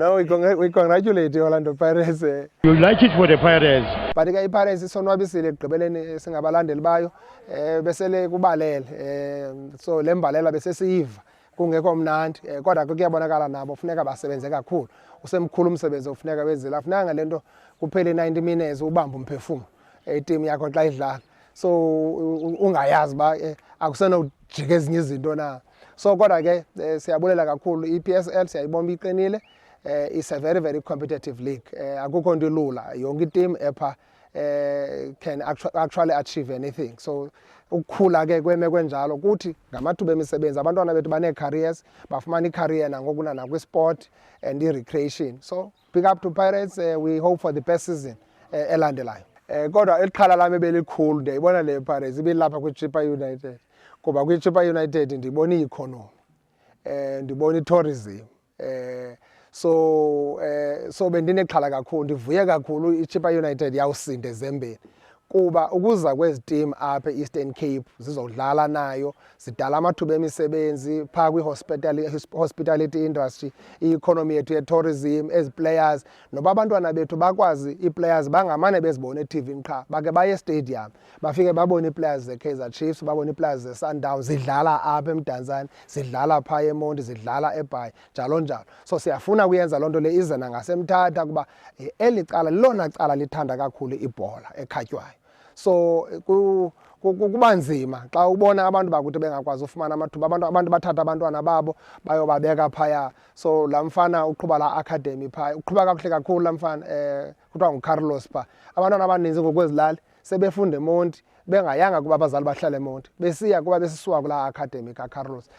No, we congratulate Orlando Pirates. You like it for the Pirates. But ke iPirates isonwabisile ekugqibeleni, singabalandeli bayo, besele kubalele, so le mbalela besesiyiva kungekho mnandi, kodwa ke kuyabonakala nabo funeka basebenze kakhulu. Usemkhulu umsebenzi ofuneka wenzile. Afuneka le nto kuphele 90 minutes ubambe umphefumlo, itimu yakho xa idlala, so ungayazi uba akusenojika ezinye izinto na. So kodwa ke siyabulela kakhulu. I-PSL siyayibona iqinile. It's a very, very competitive league. Akukho nto ilula. Yonke iteam epha can actually achieve anything. So ukukhula ke kwemeko enjalo kuthi ngamathuba emisebenzi. Abantwana bethu banee-careers, bafumana i-career nangoku nakwi-sport and i-recreation. So big up to Pirates. We hope for the best season elandelayo. Kodwa elixhala lam ebelikhulu, ndiyayibona le Pirates ibilapha kwiChippa United, kuba kwiChippa United ndibona i-economy, ndibona i-tourism, so bendinexhala kakhulu. Ndivuye kakhulu iChippa United yawusinda ezembeni, kuba ukuza kwezi team apha e-Eastern Cape zizodlala nayo zidala amathuba emisebenzi phaa kwi-hospitality industry, i-economy yethu ye-tourism, ezi players, noba abantwana bethu bakwazi ii-players bangamane bezibone etivini qha, bake baye estadium, bafike babone ii-players ze-Kaizer Chiefs, babone ii-players ze-Sundowns zidlala apha eMdantsane, zidlala phaa eMonti, zidlala eBhayi, njalo njalo. So siyafuna kuyenza loo nto le ize nangaseMthatha, kuba eli cala lilona cala lithanda kakhulu ibhola ekhatywayo. So kuba nzima xa ubona abantu bakuthi bengakwazi ufumana amathuba, abantu bathatha abantwana babo bayobabeka phaya. So laa mfana uqhuba laa academy phaya uqhuba kakuhle kakhulu laa mfana, kuthiwa nguCarlos phaa. Abantwana abaninzi ngokwezilali sebefunda eMonti bengayanga kuba abazali bahlala eMonti, besiya kuba besisuka kulaa academy kaCarlos.